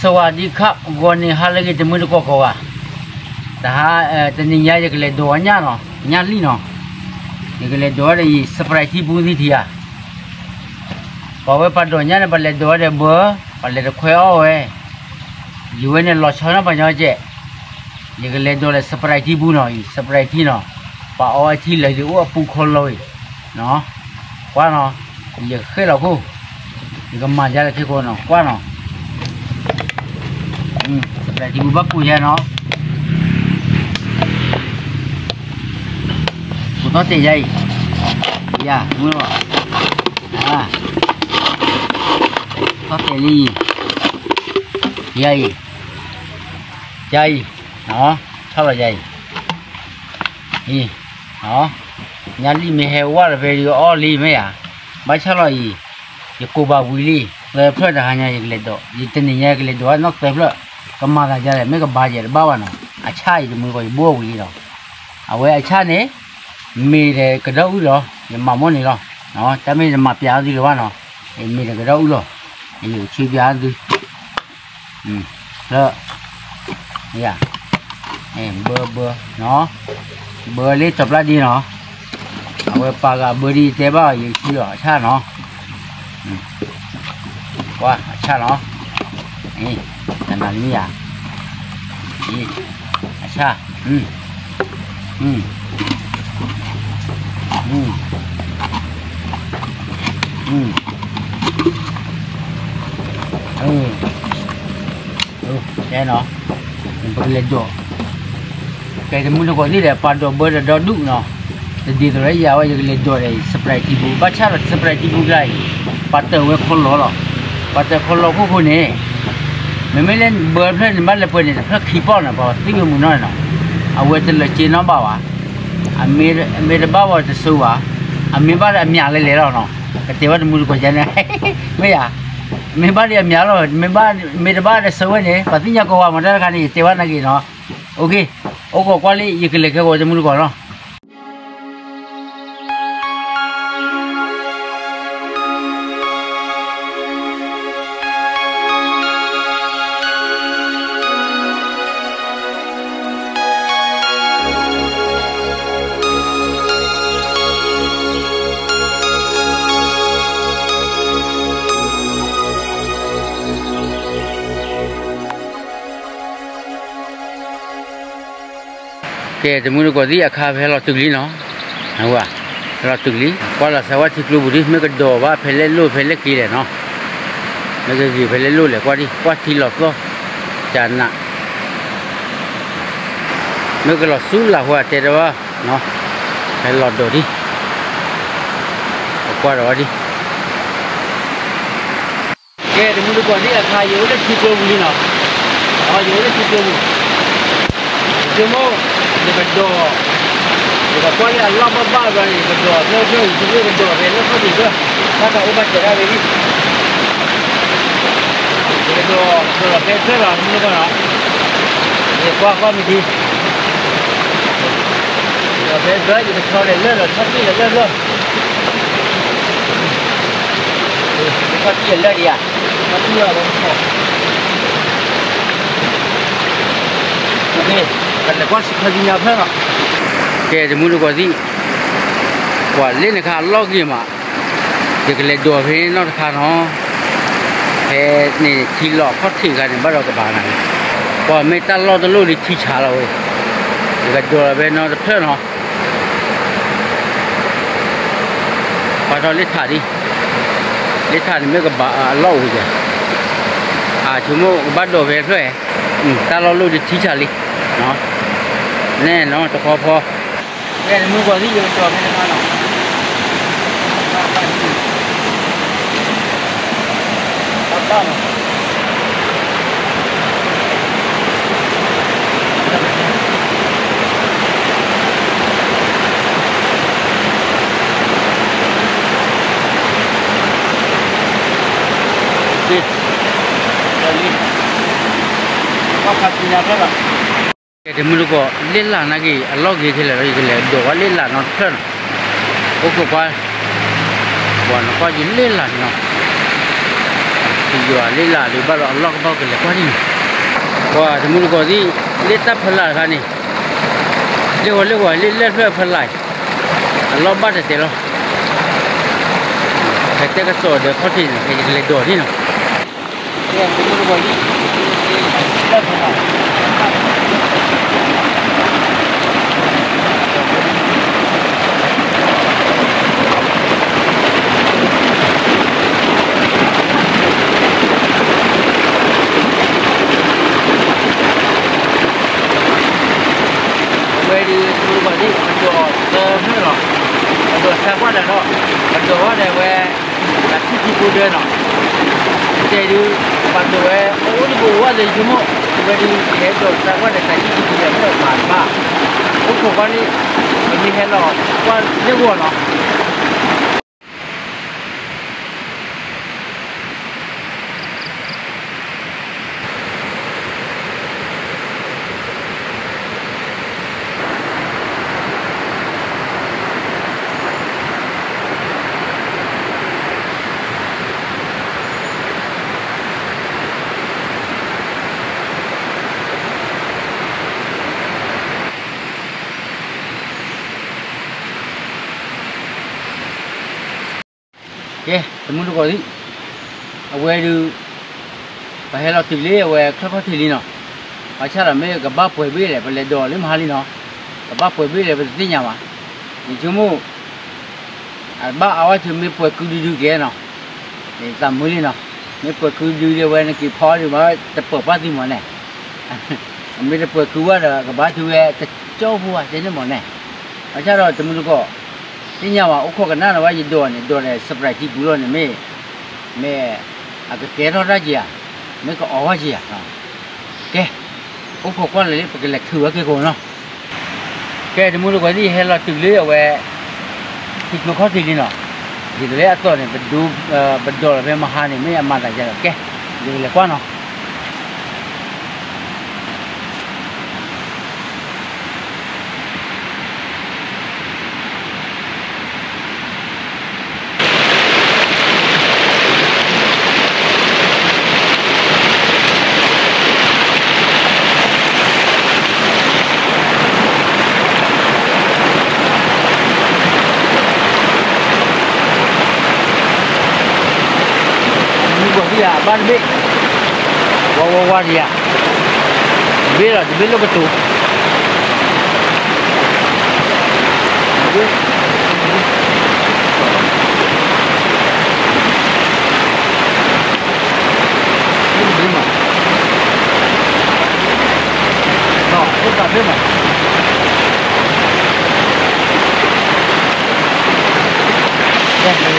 စဝၤဒံခး ဂီၤန့ၣ်ဟါလၢအဂ့ၤ တမုၢ်တကိးကိးဂၤ, တဟါ, တနံၤညါယကလဲၤဒိးဝဲညၣ်နီၤ, ညၣ်လံၣ်နီၤ, ယကလဲၤဒိးဝဲဒီးအံၤ စပရဲးထံပူသံထံဧါ, ပှၤဝဲပှၤဒိးညၣ်န့ၣ် ပှၤလဲၤဒိးဝဲဒီးဘၢ, ပှၤလဲၤတခွဲအီၣ်ဝဲ, ယဝဲန့ၣ်လီၤဆီန့ၢ်ပှၤညီကဲး, ယကလဲၤဒိးလၢ စပရဲး ထံပူနီၤအံၤ, စပရဲးထံနီၤ, ပှၤအီအထံလၢာ်ဒ်အိၣ်အပူၤခီလီၤအံၤ, ကွၢ်နီၤ, ယဃဲလီၤခိၣ်, ယကမၤယါလၢခဲကိာ်နီၤ, ကွၢ်နီၤ, စပရဲးထံပူဘၣ်ကိၢ်ယါနီၤ, ကိၢ်ထီၣ်တဲာ်ယါအံၤ, ယၤ, မုၢ်လီၤ, ထီၣ်တဲာ်လံအံၤ, ယၤအံၤ, ယၤအံၤ, ထီၣ်လီၤယၤအံၤ အံၤ, ညၣ်လံၣ်မ့ၢ်ဟဲဝါလီၤဖဲဒ်အီၣ်လံမ့ၢ်ဧါ, ဘၣ်ဆၣ်လီၤအံၤ, ယကိးဘၣ်ဝံၤလံ, လၢဖျၢၣ်တဟါညါယကလဲၤဒိး, ယတနံၤညါယကလဲၤဒိးနီၢ်သၢဖျၢၣ်, ကမၤသးယါလဲၣ် မ့ၢ်ကဘါယဲတဘၣ်ဘၣ်နီၤ, အဆၣ်အံၤတမုၢ်တကိးယဘိၣ်ဝံၤလံလီၤ, အဝဲအဆၣ်န့ၣ်, မ့ၢ်ဒီးကဒီအုၣ်လီၤ, ယမၤမိၣ်န့ၣ်လီၤ, တၢ်မ့ၢ်တမၤပျးသုလၢၤဘၣ်နီၤ, မ့ၢ်ဒီးကဒီအုၣ်လီၤ, ယဆှၢပျးသု လၢ, ယၤ, ဘၢဘၢ, ဘၢလၢစီၤပျၢ်ဒ့နီၤ, အဝဲပာ်ဂၤဘၢဒ်ယတဲဘၣ်အီၤ ယဆှၢအီၤအဆၣ်နီၤ, ကွၢ်အဆၣ်နီၤ, တနၤတမံၤယၤ, အဆၣ်, တဲနီၤ, ပကလဲၤဒိး, ကဲတမုၢ်တကိးသ့ၣ်ဒီး ပှၤဒိးဘၢဒီးဒီဒူၣ်နီၤ, တဒ်သိးလၢယၤဝဲ ယကလဲၤဒိးဒီး စပရဲးထံပူ, ဘၣ်ဆၣ်ဒီး စပရဲးထံပူကျါအံၤ, ပှၤတၢၢ်ဝဲခီလီၤလီၤ, ပှၤတၢၢ်ခီလီၤခိၣ်ဃိန့ၣ်, မ့မ့ၢ်လၢဘၢတဖျၢၣ်န့ၣ် ဘၣ်လဲၤပှဲၤန့ၣ် တဖျၢၣ်ခံပီၢ်န့ၣ် ပှၤသံဝဲမုၢ်နီၢ်န့ၣ်နီၤ, အဝဲတလၢာ်စ့နီတဘၣ်ဘၣ်, အမ့ၢ်တဘၣ်ဝဲတစိဘၣ်, အမ့ၢ်ဘၣ်ဒီးအမၠးလဲၤလဲၤလီၤနီၤ, ကတဲဘၣ်တမုၢ်တကိးယါန့ၣ်, မ့ၢ်ယၤ, မ့ၢ်ဘၣ်ဒီးအမၠးလီၤ, မ့ၢ်ဘၣ်, မ့ၢ်တဘၣ်ဒီးစိဝဲန့ၣ် ပှၤသ့ၣ်ညါကိးဂၤမၤတၢ်တခါန့ၣ် ယတဲဘၣ်နာ်က့ၤနီၤ, အိၣ်က့ၤ, အိၣ်ကီးကွၢ်လံ ယကလဲၤခဲကိာ်တမုၢ်တကိးနီၤ. ကဲ တမုၢ်တကိးသ့ၣ် အခါဖဲလီၤတုၤလံနီၤ, ဟဲလီၤတုၤလံ, ကွၢ်လီၤစဲးဝဲထံကျိပူၤဒ် မ့ၢ်ကဒိးဘၣ်ဖဲလဲၣ်လိၣ်ဖဲလဲၣ်က့ၤလဲၣ်နီၤ, မ့ၢ်ကဂ့ၤဖဲလဲၣ်လိၣ်လဲၣ် ကွၢ်ဒ် ကွၢ်ထံလီၤသီၣ်, ကနး, မ့ၢ်ကလီၤဆူလၢ်ဟိအတဲတဘၣ်, ဖဲလီၤဒိးဒ်, ပကွၢ်ဒီးဝဲဒ် ကဲ တမုၢ်တကိးသ့ၣ် အခါယအိၣ်လၢထံကျိပူၤလံနီၤ, ယအိၣ်လၢထံကျိပူၤ, ဆိကမိၣ်, ယကဒိး, ယကကွၢ်လၢအလီၢ်ဘၣ်ဘၣ်ဘျီန့ၣ် ယကဒိးဖျၢၣ်ဖျၢၣ် ယဆိကမိၣ်ကဒိးဖဲလၢခီၣ်ထံးဖျၢၣ်, တၢ်ကအိၣ်ဘၣ်စၢၤဒၣ်ဝဲလံ, ယကဒိး, ဒိးလီၤဖဲဖျၢၣ်လီၤ တမုၢ်တကိးနီၤ, ယကွၢ်ကွၢ်မ့ၢ်ဒ် ဒီးဖဲဘျီ ယကဆီဒီးလၢၢ်ဒီး ဆီထံၣ်ဒီးလၢၢ်ဘျီ, ဆီထံၣ်ဒီးလၢၢ်ဒံးဧါ, ဆီထံၣ်လီၤလၢဆီ, ကလဲၤကွၢ်စခါကညါဖျၢၣ်လီၤ, ကဲ တမုၢ်တကိးသ့ၣ်, ပှၤလၢနခါအလီၢ်ဂ့ၤမး, ယကလဲၤဒိးဖဲနီတခါနီၤ, ဖဲန့ၣ်ထံလီၤခီၣ်ထံးခါန့ၣ် ဘၣ်ဒီးကဘၣ်နၤ, ပှၤမ့ၢ်တၢ်လီၢ်တလိၣ်လံထံဆးလီၤဝဲ, ယကဒိးလီၤဖဲနီတဖျၢၣ်နီၤ ပှၤထီၣ်လၢထးဒံး, လၢထးန့ၣ်မ့ၢ်ကဘၣ်အလီၢ်အိၣ်ယၤ, အဆိကမိၣ်ကဘၣ်ဒိးဖဲဖျၢၣ်, တၢ်လီၢ်လိၣ်ဒံးထံဆးလံ, နဲနီၤ တခီဖီ, ကဲ တမုၢ်တကိးသ့ၣ် ယကဒိးဖဲတခါနီၤ, ဘၣ်ဘၣ် ကဲ တမုၢ်တကိး လၢလၢ်နာ်က့ၤ အလီၢ်ဂ့ၤထဲလဲၣ်ဒီး ယကလဲၤဒိးဝဲလၢလၢ်နီတဖျၢၣ်နီၤ, အိၣ်ခိးကွၢ်, ပှၤနကွၢ်ယလၢလၢ်န့ၣ်နီၤ ယွၤလၢလၢ်ဒုးဘၣ်ဒီးအလီၢ်ကဘၣ်ကလဲၤကွၢ်န့ၣ်လီၤ. ပှၤတမူတကိးသ့ၣ်, လၢတၢ်ဖီလာ်တခါန့ၣ်, လၢဂီၤလၢဂီၤလၢလၢၢ်ဖျၢၣ်ဖီလာ်, အလီၢ်ဘၣ်တဲာ်တဲာ်လီၤ. ဟဲတဲကစီၣ်ဒီးခီၣ်ထံးန့ၣ် ဟဲယကလဲၤဒိးန့ၣ်လီၤ. အဝဲဒုး တမူတကိးသ့ၣ် ပဒိးသၢဖျၢၣ်လီၤ. ပဒိးသၢကွၢ်ဒီးဒီး ပဒိးဝဲဒီးဝဲ တၢ်ထံၣ်ထံဖိဒၢနီၤ. တဲဒုး ပှၤဒိးဝဲ အိၣ်တဘိဝဲလၢယဆိကမိၣ်, အဝဲဒုး ယဟဲဒိးသၢကွၢ်ဒီးတၢ်ထံၣ်ထံဖိဒၢဖျၢၣ်မၤတဘၣ်. အိၣ်ခိးကွၢ်လံ, ပမ့ၢ်ဟဲလီၤကွၢ်လၢဂီၤနီၤ. ကဲ တမူတကိးသ့ၣ်, အဝဲဒုး ပဟဲလီၤတုၤလၢအဝဲချၢၣ်ခီၣ်ထံးလံနီၤ. ဘၣ်ဆၣ်ဒီးမ့ၢ်ကဘၣ်ပှဲၤဘ့ၣ်လဲၣ် ပလဲၤဒိးလၢမဟါလံနီၤ. ကဘၣ်ပှဲၤဘ့ၣ်လဲၣ် ပတသ့ၣ်ညါဘၣ်. ယဆိကမိၣ် အဘၣ်အဝဲဆူမ့ၢ်ပှဲၤကုဒုဒုကဲနီၤ, သးမုာ်လံနီၤ. မ့ၢ်ပှဲၤကုဒုဒုဝဲ နက့ၤဖီဒုးဘၣ် တပၢၤပှၢ်သုမးန့ၣ်, မ့ၢ်တပှဲၤကုဝဲဒီး ကဘၣ်ဆူဝဲတကၠီဖိဝဲကဲန့ၣ်မးန့ၣ်. ဘၣ်ဆၣ်ဒီးတမူတကိး သ့ၣ်ညါဘၣ် အိၣ်ခိးကနၣ်ဒီးဝဲ ယဒိးန့ၣ် ဒိးဒီး surprise ထံပူၤလီၤန့ၣ် မ့ၢ် မ့ၢ် အကကဲထီၣ်တၢ်က့ၤဧါ, မ့ၢ်ကအီၣ်ဝဲက့ၤဧါ. ကဲ အိၣ်ခိးကွၢ်လၢာ်လံ ပကလဲၤထုးဝဲက့ၤကိးနီၤ. ကဲ တမူတကိးသ့ၣ် ယဟဲလီၤတုၤလၢအဝဲ ထံကျိခီၣ်ထံးလံနီၤ. ယကလဲၤအသီၣ်န့ၣ် ပဒိး ပဒိးလီၤဖဲမဟါန့ၣ် မ့ၢ်အမၤသးယၤဒီး ကဲ ယကလဲၤကွၢ်နီၤ. မုၢ်ဂီၤဒံးယၤ ဘၣ်တဘ့ၣ်, ဝါဝါဝါဒံးယၤ, တဘ့ၣ်လီၤ တဘ့ၣ်လၢကတိၤ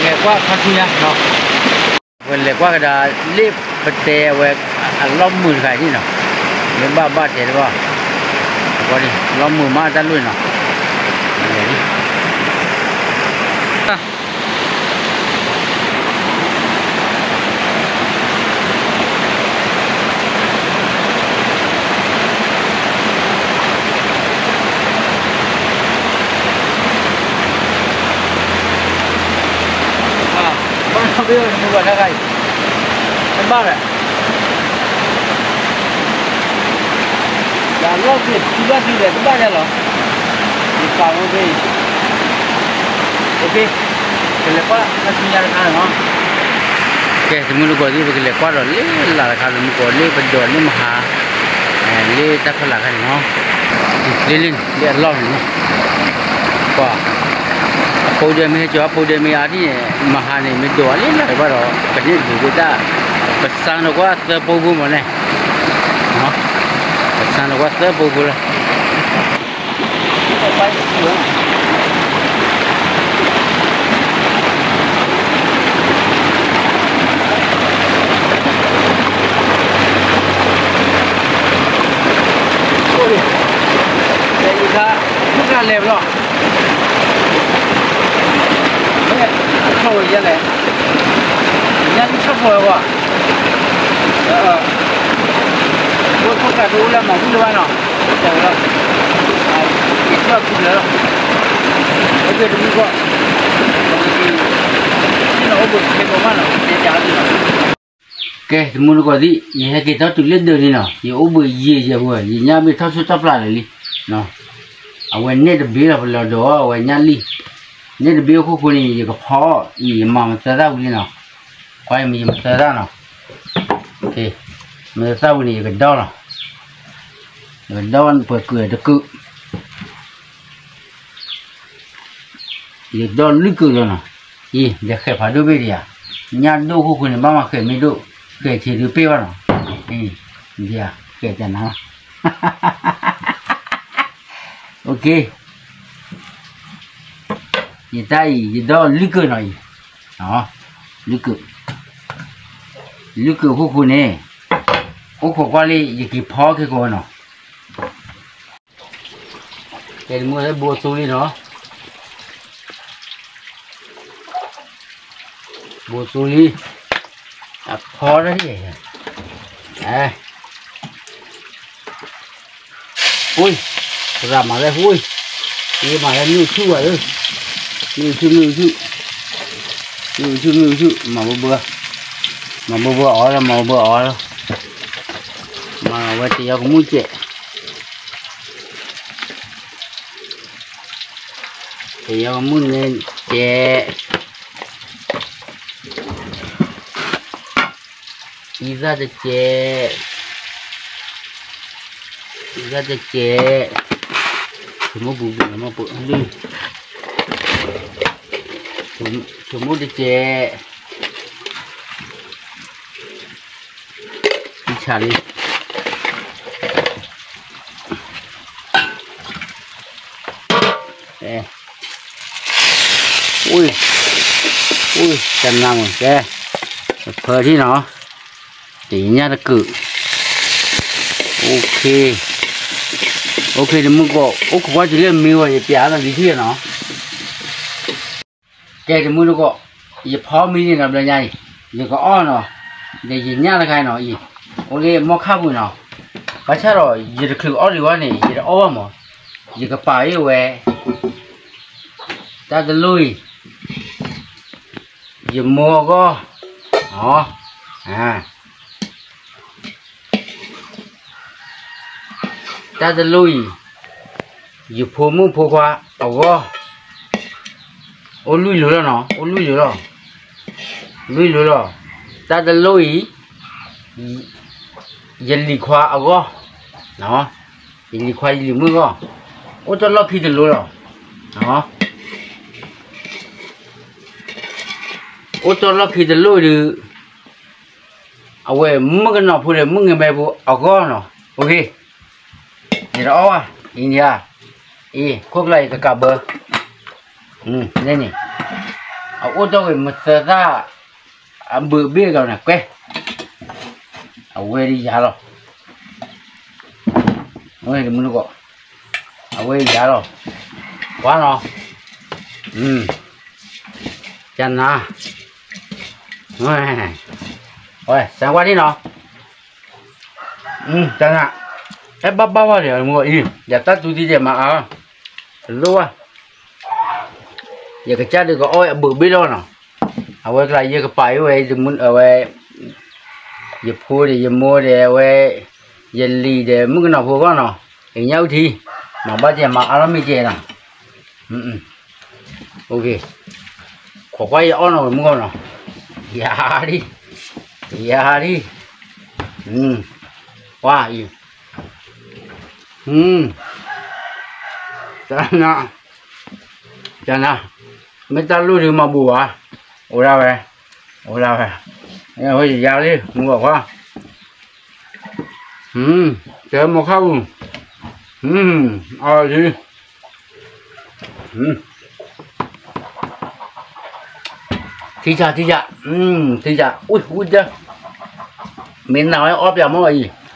လဲၤကွၢ်ခါဆူညါနီၤ, ပလဲၤကွၢ်ကဒါလၢပတဲအဝဲ အလီၢ်မုာ်တခါန့ၣ်နီၤ, မ့ၢ်ဘၣ်ဘၣ်တဲတဘၣ်, လီၢ်မုာ်မးတၢ်လိၣ်နီၤ, လဲၤလံ ဘၣ်တဘၣ်, တဘၣ်ဒီး ဒီးလီၢ်က့ၤထံဘၣ်ထံဒီး တဘၣ်ဒဲးလီၤ, ယပာ်ဝဲဖဲအံၤ, အိၣ်ခ့, ပကလဲၤကွၢ်ခါဆူညါတခါနီၤ, ကဲ တမူတကိးသ့ၣ် ပကလဲၤကွၢ်ဒီးလၢလၢ်တခါ တမူတကိး လၢပဒိးလၢမဟါ လၢတၢ်ဖီလာ်ခါန့ၣ်နီၤ, လၢလၢလၢအလီၢ်န့ၣ်နီၤ, ပှၤ အပိဒဲမ့ၢ်ဟဲကၠီၤ အပိဒဲမ့ၢ်အါဒ်န့ၣ် မဟါန့ၣ် မ့ၢ်ဒိးအလၢလၢ်တဘၣ်ဒီး ကန့ၢ်ဒုးဒၣ်တၢ်, ပစးထီၣ်ကွၢ်သၢပိဖိမးန့ၣ်, ပစးထီၣ်ကွၢ်သၢပိဖိလီၤ. မ့ၢ်အထီၣ်ဝဲယဲလဲၣ်, ညါတထီၣ်ဝဲဝဲ, ဝဲဖိကးတအိၣ်လၢမၤဘူၣ်လၢၤဘၣ်နီၤ, တဲဝဲလီၤ, ယထီၣ်ကူလၢၤလီၤ, အိၣ်က့ၤတမူကီၢ်, ယအိၣ်ဘှံးခဲကိးမးနီၤ, တဲတၢ်အီၤလီၤ. ကဲ တမူတကိးသ့ၣ် ယဟဲက့ၤထီၣ်တုၤလၢဒၢးန့ၣ်နီၤ, ယအိၣ်ဘှံးယံာ်ယဲၢ်ပူၤ, ယညၣ်ဘ့ၣ်ထီၣ်ဆူၣ်ထီၣ်ပျၢ်လၢာ်လံ. အဝဲနဲၣ်တဘ့ၣ်လီၤ ပလီၤဒိးအီၤ အဝဲညၣ်လံ. နဲၣ်တဘ့ၣ်အခိၣ်ဃိန့ၣ် ယကဖီအီၤအံၤ ယမၤမသၢသၣ်ဝံၤလံနီၤ. ကွၢ်မ့ၢ်ယမသၢသၣ်နီၤ. မသၢသၣ်ဝံၤန့ၣ် ယကဒီလီၤ. ယကဒီပှဲၤကုာ်တကုာ် ယဒီလွံၢ်ကုာ်လီၤနီၤ. အံၤ ယဃဲၤဖးဒိၣ်ဘ့ၣ်ဒံးဧါ. ညၣ်ဒိၣ်ခိၣ်ဃိန့ၣ် ဘၣ်မၤဃဲၤမ့ၢ်ဒိၣ်, ဃဲၤဆံးဒုးပ့ၢ်ဘၣ်နီၤ. အံၤ ဃဲၤတနၤလီၤ. ယတၢ်အံၤ ယဒီလွံၢ်ကုာ်နီၤအံၤ, လွံၢ်ကုာ်, လွံၢ်ကုာ်ခိၣ်ဃိန့ၣ် အိၣ်ခိးကွၢ်လံ ယက့ၤဖီခဲကိးနီၤ. ကဲ တမူလၢဘိသူလံနီၤ, ဘိသူလံ, အဖီတၢ်ယဲၢ်, အ့, သရၣ်မၤလၢဟူ, ယမၤလၢမ့ၣ်အူဆူၣ်ဘၣ်ဧၢ, မ့ၣ်အူဆူၣ် မ့ၣ်အူဆူၣ်, မ့ၣ်အူဆူၣ် မ့ၣ်အူဆူၣ် မၤဘၢဘၢ, မၤဘၢဘၢအီၤလီၤ မၤဘၢဘၢအီၤလီၤ, မၤဝဲတယီကမူၣ်စဲး တယီကမူၣ်န့ၣ်စဲး, အံသၣ်တစဲး, အံသၣ်တစဲး, ဆိမိၣ်ပူၤပူၤ မ့ၢ်ပူၤလံ, ဆိမိၣ်တစဲး အံဆၣ်လံ, အိၣ်, အိၣ်တနၤမ့ၢ်ကဲ, ပဖၢထံၣ်နီၤ, တညၣ်တကုာ်, အိၣ်ခ့, အိၣ်ခ့ တမူတကိး အိၣ်ခိးကွၢ်တုၤလၢမ့ၢ်ဝဲ ယပျးလီၤလံထံၣ်နီၤ. ကဲ တမူတကိး, ယဖီမံလံနီၤ ဘျီညါအံၤ, ယကအီၣ်နီၤ, ဒီးယညၣ်တခါနီၤအံၤ, အိၣ်လၢမီၢ်ခၣ်ပူၤနီၤ, ဘၣ်ဆၣ်ဒီးယတချုးအီၣ်ဒံးဝဲန့ၣ် ယတအီၣ်ဘၣ်မး, ယကပာ်အီၤဝဲ, တၢ်တလိၣ်အံၤ, ယမိၢ်အဂီၢ်, တၢ်တလိၣ်အံၤ, ယဖိမုၣ်ဖိခွါအဂီၢ်, အိၣ်လွံၢ်လိၤလီၤနီၤ, အိၣ်လွံၢ်လိၤလီၤ, လွံၢ်လိၤလီၤ, တၢ်တလိၣ်အံၤ, ယလံၤခွါအဂီၢ်, ယလံၤခွါယလံၤမုၣ်အဂီၢ်, အိၣ်တ့ၢ်လီၢ်ခံတလိၤလီၤ, အိၣ်တ့ၢ်လီၢ်ခံတလိၤဒုး အဝဲမုၣ်ကနီၤဖိဒီးမုၣ်ကမဲဖိအဂီၢ်နီၤ, အိၣ်ဂ့ၤ, ယတအီၣ်ဘၣ်, အံၤန့ၣ်ဧါ, အံၤ ခိၣ်ကျၢၢ်အံၤကကးဘၢ, န့ၣ်န့ၣ်, အအိၣ်တ့ၢ်ဝဲမသၢသၣ်, အဘုးဘ့ၣ်ကီးန့ၣ်ကွဲ, အဝဲဒ်ယၤလီၤ, ဝဲတမူတကိး, အဝဲယၤလီၤ, ကွၢ်နီၤ, ကနၤ, ဝဲ စၢ်ကွၢ်ထံၣ်နီၤ, ကနၤ, အဲၣ်ဘၣ်ဘၣ်ဝဲဒီး တမူအံၤ ယတၢ်တူၢ်သံယဲမၤအါ, တလိၣ်ဘၣ်, ယကစၢ်ဒုးကအီၣ်ဝဲအဘုးဘ့ၣ်လီၤနီၤ, အဝဲကျါယကပာ်အီၤဝဲ, အဝဲ, ယဖိဒီးယမိၢ်ဒီးအဝဲ, ယလံၤဒီးမုၣ်ကနီၤဖိအဂီၢ်နီၤ, ယညၣ်အုၣ်ထံ, မၤဘၣ်ယဲမၤအါလီၤမ့ၢ်ကဲနီၤ, ခိးကွၢ်ယအီၣ်နီၤဝဲမုၢ်ဂီၢ်နီၤ, ယၤဒံ, ယၤဒံ, ကွၢ်အံၤ, တနၤ, တနၤ, မ့ၢ်တၢ်လိၣ်ဒုးမၤဘူၣ်ဘၣ်, အိၣ်ဒၣ်ဝဲ, အိၣ်ဒၣ်ဝဲ, ယၤလံ မုၢ်ဂီၢ်ခွါ, တဲမီၤခါပူၤ, အီၤလံ, ထံဆးထံဆး, ထံဆး, အူၣ်အူၣ်ဒၢ, မ့ၢ်နၤဝဲအီၣ်ပျးမီၢ်အံၤ,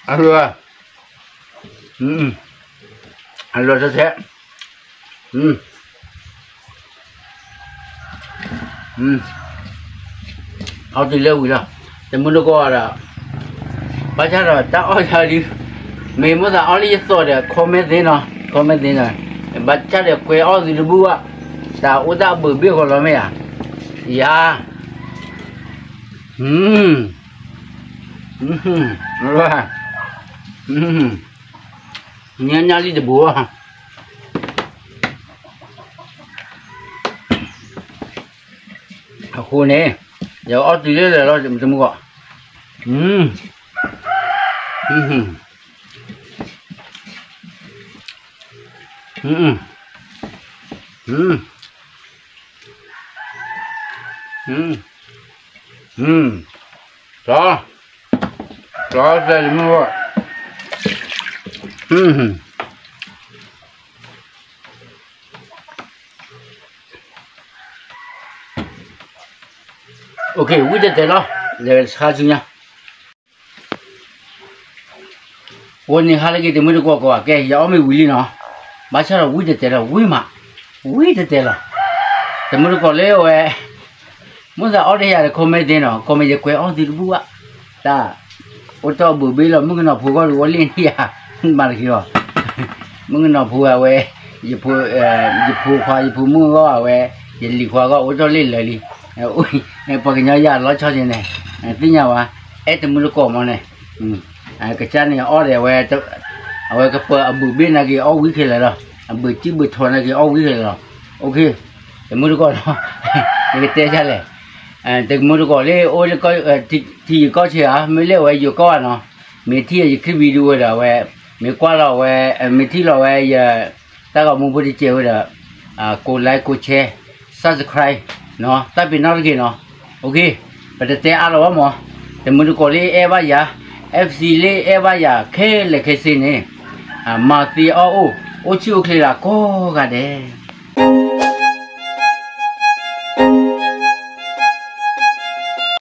အလွဲၢ်, အလွဲၢ်ထဲထဲ, အီၣ်တုၤလၢဝံၤလီၤ, တမူတကိးဒီး, ဘၣ်ဆၣ်ဒီးတၢ်အီၣ်ယၤဒုး, မ့ၢ်မိၣ်သးအီၣ်လၢယသီၣ်ဒီး comment သ့နီၤ, comment သ့နီၤ, ဘၣ်ဆၣ်ဒီးကွဲးအီၣ်သုတဘူၣ်ဘၣ်, တၢ်အိၣ်တၢ်အဘုးဘ့ၣ်ဃီလီၤမ့ၢ်ဧါ, ယၤ, ညါညါလံတဘူး, အဃိန့ၣ် ယအီၣ်တုၤလၢလၢာ်လီၤ တမုၢ်ကီၢ်, တြီ, တြီသဲတမုၢ်ဂီၢ်, ဝံၣ်တဲတဲလီၤ, လဲၤဆါဆူညါ ဂီၤနံၤဟါလၢအဂ့ၤ တမုၢ်တကိးကိးဂၤ, ကဲ ယအီၣ်မ့ၤဝံၤလံနီၤ, ဘၣ်ဆၣ်ဒီးဝံၣ်တဲတဲလီၤ ဝံၣ်မး, ဝံၣ်တဲတဲလီၤ, တမုၢ်တကိးလၢအဝဲ မုၢ်သးအီၣ်တယၤဒီး comment သ့နီၤ, comment ယကွဲးအီၣ်သုတဘူၣ်ဘၣ်, တၢ် အိၣ်တ့ၢ်အဘုးဘ့ၣ်လီၤ မုၣ်ကနီၤဖိဂီၢ်ဒုး အိၣ်လ့ၣ်န့ၣ်ယၤ, မၤတက့ၤအီၤ, မုၣ်ကနီၤဖိအဝဲ ယဖိခွါ ယဖိမုၣ်ဂီၢ်အဝဲ, ယလံၤခွါဂီၢ် အိၣ်တ့ၢ်လ့ၣ်လၢာ်လံ, ပှၤကညီယၤလီၤဆီန့ၣ်, သ့ၣ်ညါဝဲ, အဲၣ်တမုၢ်တကိးမးန့ၣ်, ကစၢ်န့ၣ်အီၣ်ဒီး အဝဲကပၢၤအဘုးဘ့ၣ်နာ်က့ၤအီၣ်ဝံခဲလၢာ်လီၤ, အဘုးကံၣ်ဘုးထီနာ်က့ၤအီၣ်ဝံခဲလၢာ်လီၤ, တမုၢ်တကိးလီၤ, ယကတဲဒ်လဲၣ်, တမုၢ်တကိးလၢအိၣ်လၢ ထံယိၤကီၢ်ဆၢဧါ, မ့ၢ်လၢအဝဲယိၤကီၢ်ဧါနီၤ, မ့ၢ်ထံၣ်ယ clip video ဝဲဒီးအဝဲ, မ့ၢ်ကွၢ်လီၤဝဲ, မ့ၢ်ထံၣ်လီၤဝဲယ တၢ်ဂီၤမူဖိတစဲးဝဲဒီး, ကိး like ကိး share, subscribe, တၢ်ပ့ၤနီၣ်တက့ၢ်နီၤ, ပတတဲအါလီၤဘၣ်မး, တမုၢ်တကိးလၢအဲၣ်ဘၣ်ယၤ, FC လၢအဲၣ်ဘၣ်ယၤခဲလၢာ်ခဲဆ့န့ၣ်, မၤသ့အီၣ်အိၣ်, အိၣ်ဆူၣ်အိၣ်ချ့လၢကိးဂၤဒဲး